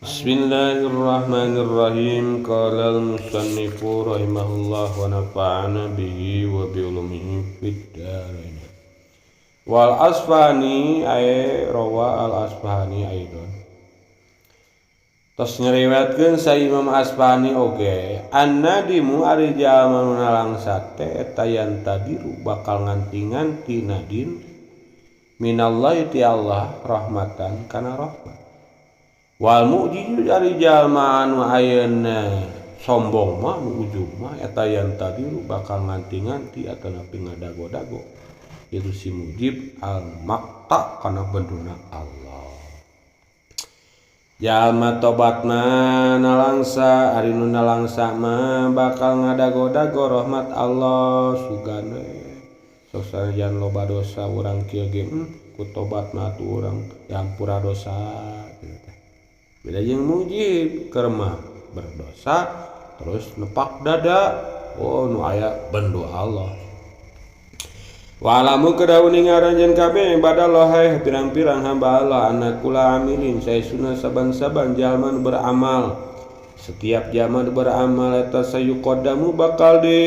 Bismillahirrahmanirrahim. Qala al-musannifu rahimahullah wa nafa'ana bihi wa bi ulumihi fid dharain. Wal Asfahani ay rawa al Asfahani aidon. Tos ngeriwayatkeun sa Imam Asfahani oge, an-nadimu ari jalma nu nalangsa teh eta yantadiru bakal nganti-nganti nadin minallahi ti Allah rahmatan kana rahmat. Wal mu'jizu ari jalma anu ayeuna sombong mah nu ujub mah eta yantadiru bakal nganti-nganti atanapi ngadago-dago itu si mujib al maqta kana benduna Allah. Jalma tobat mah nalangsa ari nu nalangsa mah bakal ngadago-dago rahmat Allah sugan we. Sok sanajan loba dosa urang kieu ge ku tobat mah atuh urang diampura dosa kitu teh. Beda jeung mujib keur mah berdosa terus nepak dada oh nu aya bendo Allah. Walamu kedauning aranjeun kabeh badallah heh pirang-pirang hamba Allah anakula amilin saesuna saban-saban jalma nu beramal. Setiap jalma nu beramal eta sayuqaddamu bakal di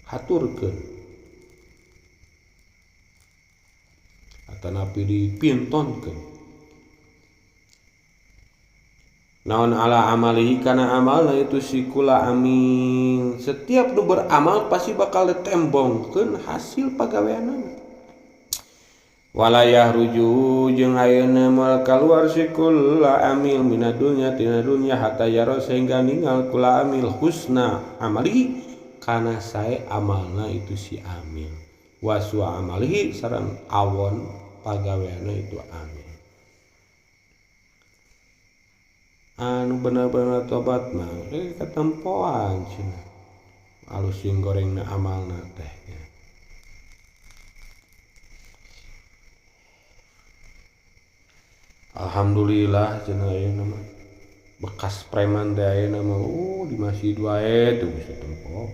haturkeun atanapi dipintonkeun. Naon ala amalihi kana amalna itu sikula amin. Setiap nu beramal pasti bakal ditembongkeun hasil pagaweanana. Wala yahruju jeung ayeuna moal kaluar sikula amil minad dunya tina dunya hatta yara sehingga ningal kula amil husna amalihi kana sae amalna itu si amil. Waswa amalihi sareng awon pagaweanna itu amil. Anu bener-bener tobat mah katempoan cenah alus jeung gorengna amalna teh. Alhamdulillah cenah ayeuna mah bekas preman teh ayeuna mah di masjid wae teu bisa tempo.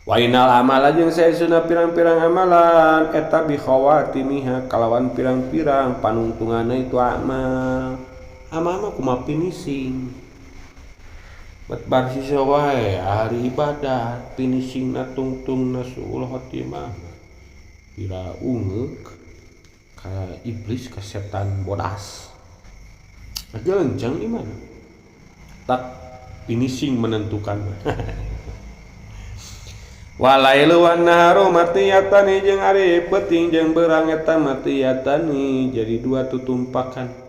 Wa inal amala jeung saesuna pirang-pirang amalan eta bi khawatimiha kalawan pirang-pirang panungtunganna itu amal. Amal mah kumaha finishing. Bet bar sisa wae ahli ibadah finishingna tungtungna suul khotimah. Pira ungeuk ka iblis ka setan bodas. Aja lencang di mana? Tak finishing menentukan. Walailu wan naharu matiyatani jeung ari peuting jeung beurang eta matiyatani jadi dua tutumpakan.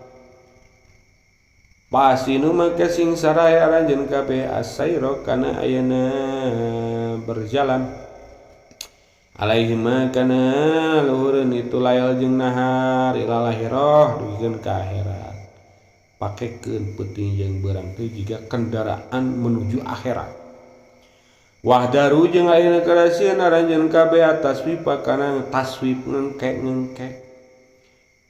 Pasinu maka sing saraya aranjeun kabeh asairo kana ayeuna berjalan alaihima kana luhureun itu layal jeung nahar ilal akhirah dugikeun ka akhirat. Pakekeun peuting jeung beurang teh jiga kendaraan menuju akhirat. Wahdaru jeung ayeuna karasieun aranjeun kabeh taswifa kana taswif ngengke-ngengke.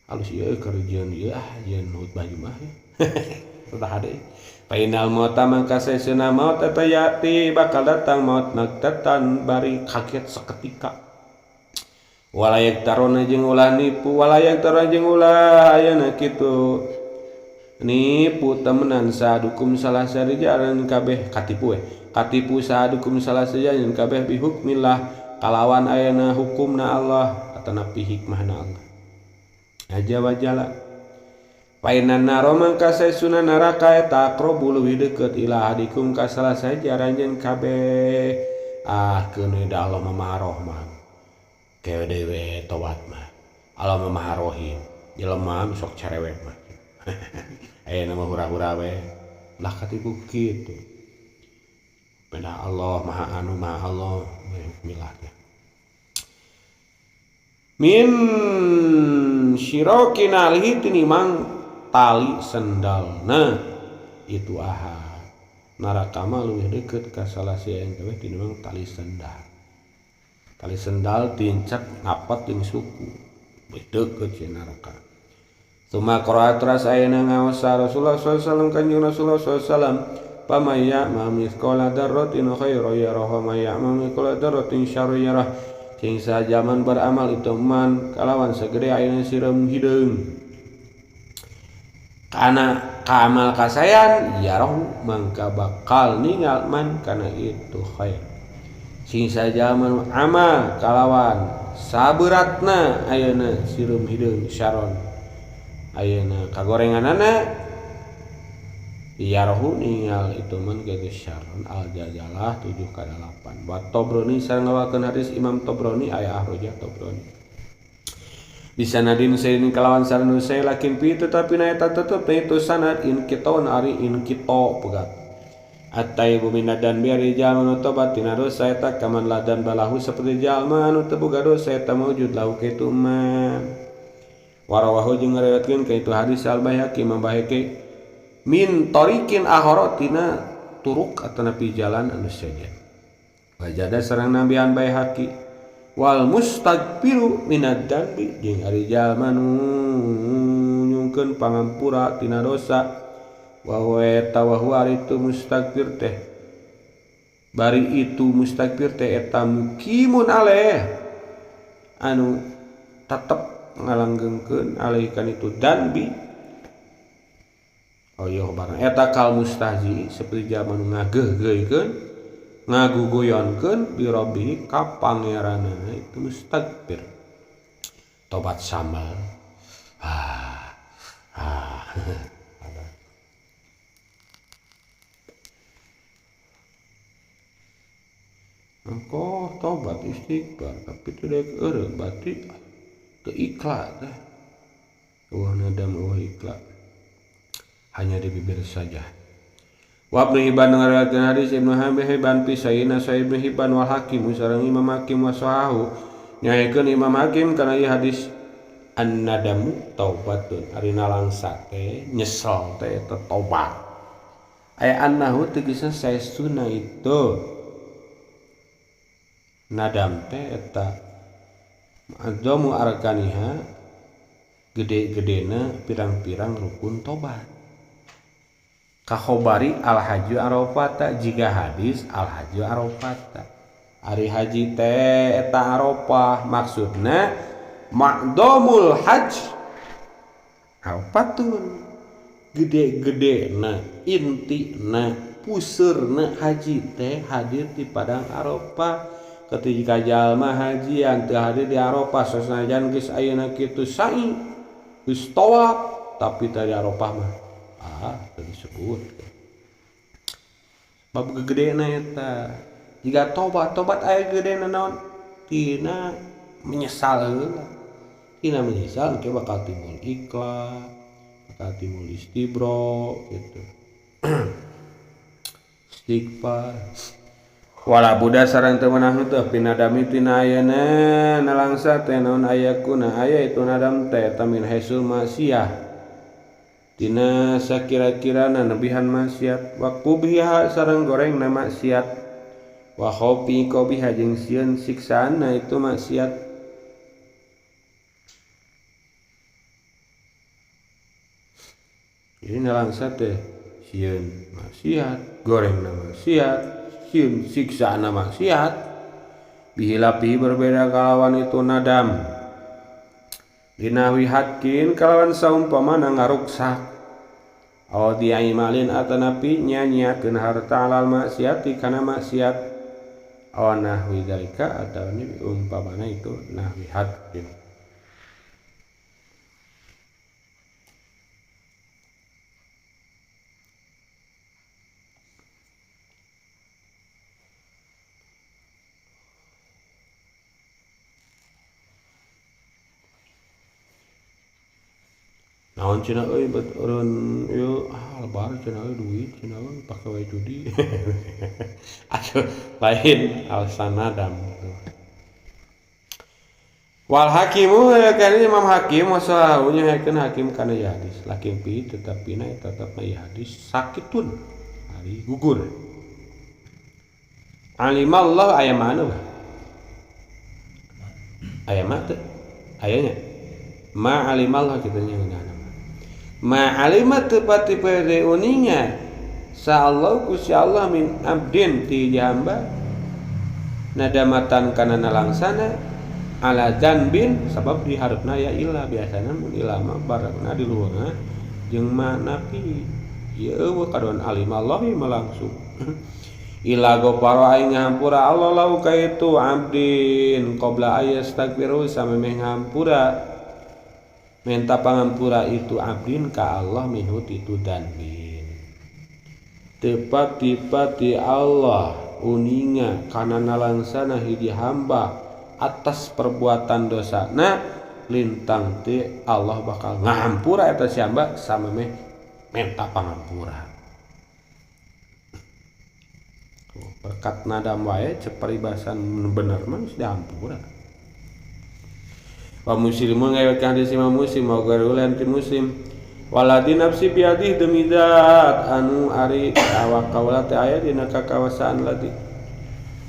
Alus ieu kerjaan ieu ah jeung khutbah Jumat ya. Sudah ada. Painal mauta mangka saesuna maut eta yati bakal datang maut magtatan bari kaget seketika. Walayak tarona jeung ulah nipu, walayak tarona jeung ulah ayeuna kitu. Nipu temenan sadukum salah sarijaran kabeh katipu we. Katipu sadukum salah sarijaran kabeh bihukmillah kalawan ayeuna hukumna Allah atanapi hikmahna Allah. Aja wajala. Painan naro mangka saesuna neraka eta aqrabu leuwih deukeut ila ahadikum ka salah saja aranjeun kabeh. Ah keun da Allah mah Maha Rahman. Kewe dewe tobat mah. Allah mah Maha Rahim. Jelema sok cerewet mah. Ayeuna mah hura-hura we. Lah katipu kitu. Beda Allah Maha anu Maha Allah milah teh. Min syiraqin alihi tinimang tali sendalna itu ahad. Neraka mah leuwih deukeut ka salah sieun kabeh tinimang tali sendal. Tali sendal tincak ngapet jeung suku. Leuwih deukeut si neraka. Suma qara'a teras ayeuna ngaosa Rasulullah sallallahu alaihi wasallam kanjeng Rasulullah sallallahu alaihi wasallam pamaya ma mithqala dzarratin khairan yarah wa may ya'mal mithqala dzarratin syarran yarah. Sing sajaman beramal itu man kalawan segede ayeuna sireum hideung. Kana ka amal kasayan yaroh mangka bakal ningal man kana itu khair. Sing sajaman amal kalawan saberatna ayeuna sireum hideung syaron. Ayeuna kagorenganana yarohu ningal itu man kitu syaron al-jazalah 7-8. Wa Tobroni sareng ngawakeun hadis Imam Tobroni aya ahroja Tobroni. Bisanadin sayin kalawan sareng saya lakin pi tetapi na eta tetep itu sanad in kiton ari in kito pegat. Ataibu minadan biari jalma nu tobat tina dosa eta kaman ladan balahu seperti jalma anu teu boga dosa eta maujud lahu kitu man. Warawahu jeung ngariwayatkeun ka itu hadis Al Baihaqi Imam Baihaqi min tariqin akhara tina turuk atanapi jalan anu sejen. Wajada sareng nambihan Baihaqi wal mustagfiru minad danbi jeung ari jalma nu nyungkeun pangampura tina dosa wa huwa eta wa huwa ari itu mustagfir teh bari itu mustagfir teh eta mukimun aleh anu tetep ngalanggengkeun aleh kan itu danbi. Oh iya barang eta kal mustahzi seperti jalma nu ngageuhgeuhkeun ngaguguyonkeun bi rabbi ka pangeranana itu mustagfir. Tobat sambal. Ah. Ah. Engko tobat istighfar tapi teu daek eureun berarti teu ikhlas teh. Eueuh nadam eueuh ikhlas. Hanya di bibir saja. Wa Ibnu Hibban ngariwayatkeun hadis Ibnu Hibban fi Sayyidina Sahih Ibnu Hibban wal Hakim sareng Imam Hakim wa sahahu nyaekeun Imam Hakim kana ieu hadis an-nadamu taubatun ari nalangsa teh nyesel teh eta tobat. Aya annahu tegasna saestuna itu nadam teh eta ma'adzamu arkaniha gede-gedena pirang-pirang rukun tobat. Kakhobari al-haju arafata jika hadis al-haju arafata ari haji teh eta Arafah maksudna ma'dhamul hajj arafatun gede-gedena intina puseurna haji teh hadir di padang Arafah. Ketika jalma hajian teu hadir di Arafah sanajan geus ayeuna kitu sa'i geus tawaf tapi teh di Arafah mah ah teu disebut. Bab gegedena eta jika tobat tobat aya gedena naon tina menyesal heula tina menyesal engke bakal timbul ikhlas bakal timbul istibro gitu. Istighfar wala buddha sareng teu meunang teu pinadami tina ayeuna nalangsa teh naon aya kuna aya itu nadam teh eta min haisul maksiah tina sakira-kirana nebihan maksiat wa kubiha sareng gorengna maksiat wa khaufi qabiha jeung sieun siksaanna itu maksiat. Jadi nalangsa teh sieun maksiat gorengna maksiat sieun siksaanna maksiat bihilapi berbeda kalawan itu nadam dinawi hakin kalawan saumpamana ngaruksak aw diaimalin atanapi nyanyiakeun harta alal maksiati kana maksiat aw nahwi dzalika atawa umpamana itu nahwi hakin. Naon cenah euy bet eureun ieu ah lebar cenah euy duit cenah euy pake wae judi. Atuh lain alasan nadam. Wal hakimu kana Imam Hakim wasahu nyahekeun hakim kana ieu hadis lakin pi tetapi na tetep ieu hadis sakitun ari gugur. Alimallahu aya mana bah? Aya mah teu? Ayanya ma alimallahu kitu nya ngeunah. Ma alima tepati pede uninga sa Allah ku si Allah min abdin ti hamba nadamatan kana nalangsana Ala dzanbin sabab diharepna ya ila biasana mun ila mah barengna di luhurna jeung ma napi ieu eueuh kaduan alim Allah mah langsung ila goparo aing ngahampura Allah lau ka itu abdin qabla ayastaghfiru samemeh ngahampura minta pangampura itu abdin ka Allah minhu itu danbin tepati-pati Allah uninga kana nalangsana hiji hamba atas perbuatan dosana lintang ti Allah bakal ngahampura eta si hamba samemeh minta pangampura. Berkat nadam wae cek paribasan bener mah geus dihampura. Wa muslimun ngayakeun hadis Imam Muslim wa gairuhu ti Muslim. Waladi nafsi biadih demi zat anu ari awak kaula teh aya dina kakawasaan ladi.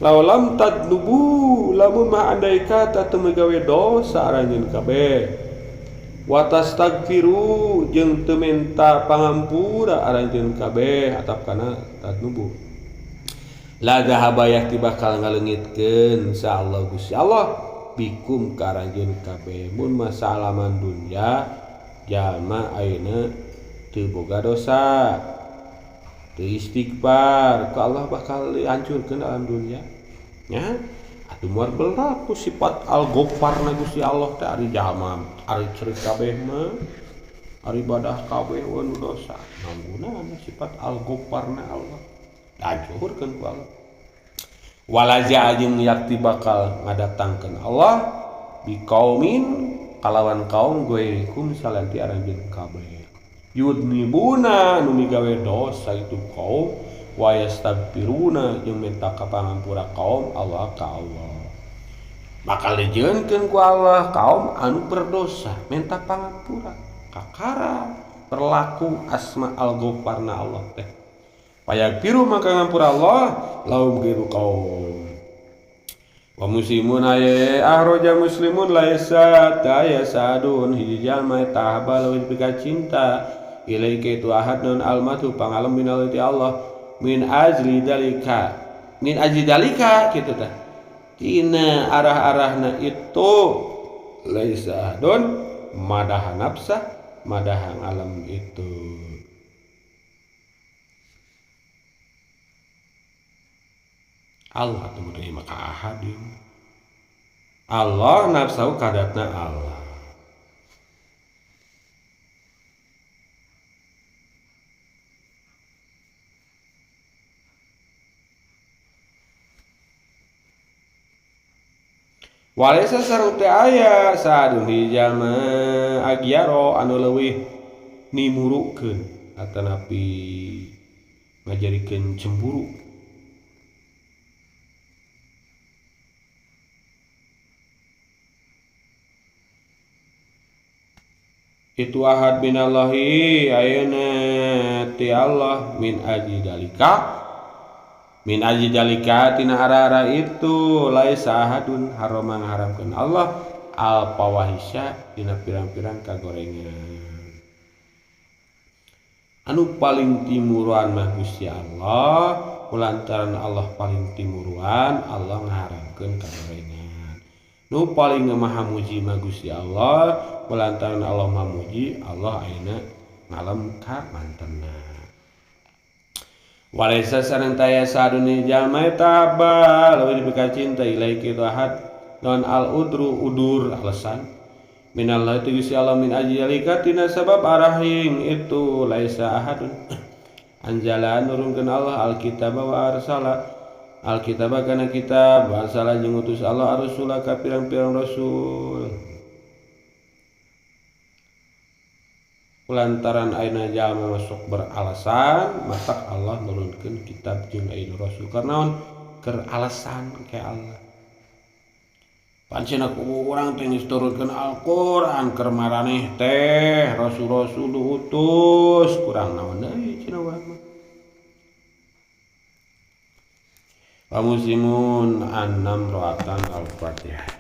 Laulam tadlubu lamun mah andai kata teu megawe dosa aranjeun kabeh. Wa tastagfiru jeung teu menta pangampura aranjeun kabeh atap kana tadlubu. La zahaba yakti bakal ngaleungitkeun insyaallah Gusti Allah bikum ka aranjeun kabeh mun masalaman dunya jalma ayeuna teu boga dosa teu istighfar ku Allah bakal dihancurkeun alam dunya nya atuh moal berlaku sifat al-ghaffar na Gusti Allah teh ari jalma ari cerik kabeh mah ari ibadah kabeh nu dosa namunna sifat al-ghaffar na Allah dihancurkeun ku Allah walaja jeung yakti bakal ngadatangkeun Allah biqaumin kalawan kaum goirikum salanti aranjeun kabeh yudnibuna nu migawe dosa itu kaum wa yastaghfiruna jeung minta ka pangampura kaum Allah ka Allah bakal dijeunkeun ku Allah kaum anu berdosa minta pangampura kakara berlaku asma al-ghaffarna Allah teh payaghfiru maka ngampura Allah laum gairu kaum wa muslimun aye ahroja muslimun laisa tayasadun hiji jalma eta habal leuwih pika cinta ilaika itu ahad non almatu pangalem minal ti Allah min ajli dalika kitu tah tina arah-arahna itu laisa ahadun madaha nafsa madaha alam itu Allah tu menerima ka ahadin Allah nafsahu kadatna Allah walaysa sareng teh aya sadun hiji jalma agyaro anu leuwih nimurukeun atanapi ngajarikeun cemburu itu ahad minallahi ayeuna ti Allah min aji dalika tina arah-arah itu laisa ahadun harama ngaharamkeun Allah al fawahisya dina pirang-pirang kagorengan anu paling timuruan mah Gusti Allah kulantaran Allah paling timuruan Allah ngaharamkeun kagorengan nu paling maha muji mah Gusti Allah kulantaran Allah maha muji Allah ayeuna ngalem ka mantena walaysa sareng taya saduni jalma eta abal leuwih dipika cinta ilaika itu ahad non al udru udur alasan minallah itu Gusti Allah min ajli tina sabab arahing itu laisa ahadun anjala nurunkeun Allah alkitab wa arsala alkitab kana kitab wa arsala jeung utus Allah ar-rusula ka pirang-pirang rasul lantaran ayeuna jalma masuk beralasan matak Allah nurunkeun kitab jeung ayeuna rasul karena keur alasan ke Allah pancen ku urang teh geus turunkeun Al-Qur'an keur maraneh teh rasul-rasul utus kurang naon deui cenah urang mah wa muslimun annam ra'atan al-Fatihah.